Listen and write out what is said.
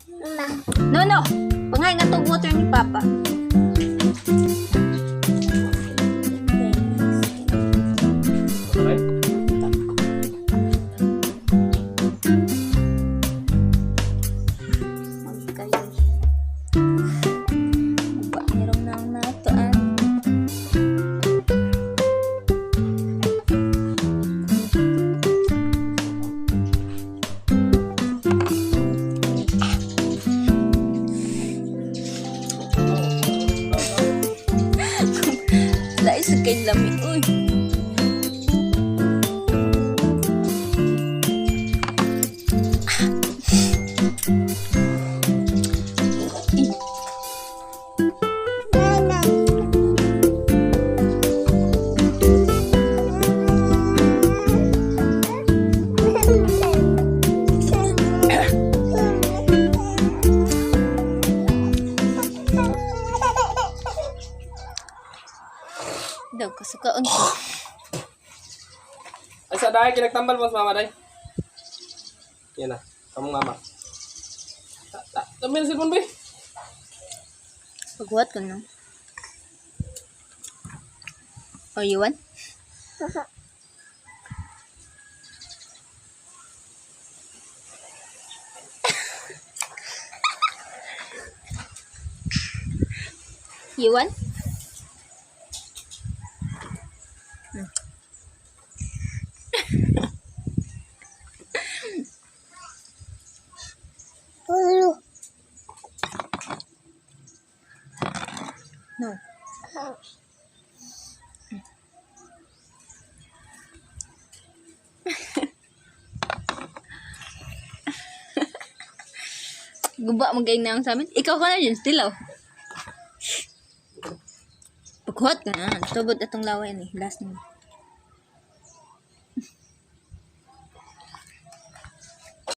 No. Pangay nga tog water ni Papa. Okay. Magkayo. Ba, merong nang natuan. Lain sa kay lami, uy. Daw, kasukaon ko. Ay sa dai kinagtambal mo sa mama dai. Yan na. Kamong mama. Tabi na cellphone be. Paghuwat ko, no? Or you want? You want? No. Guba mo gay na sa amin. Ikaw ka na dyan, still oh. Paghuwat ka na. Tubod atong laway ni. Last na.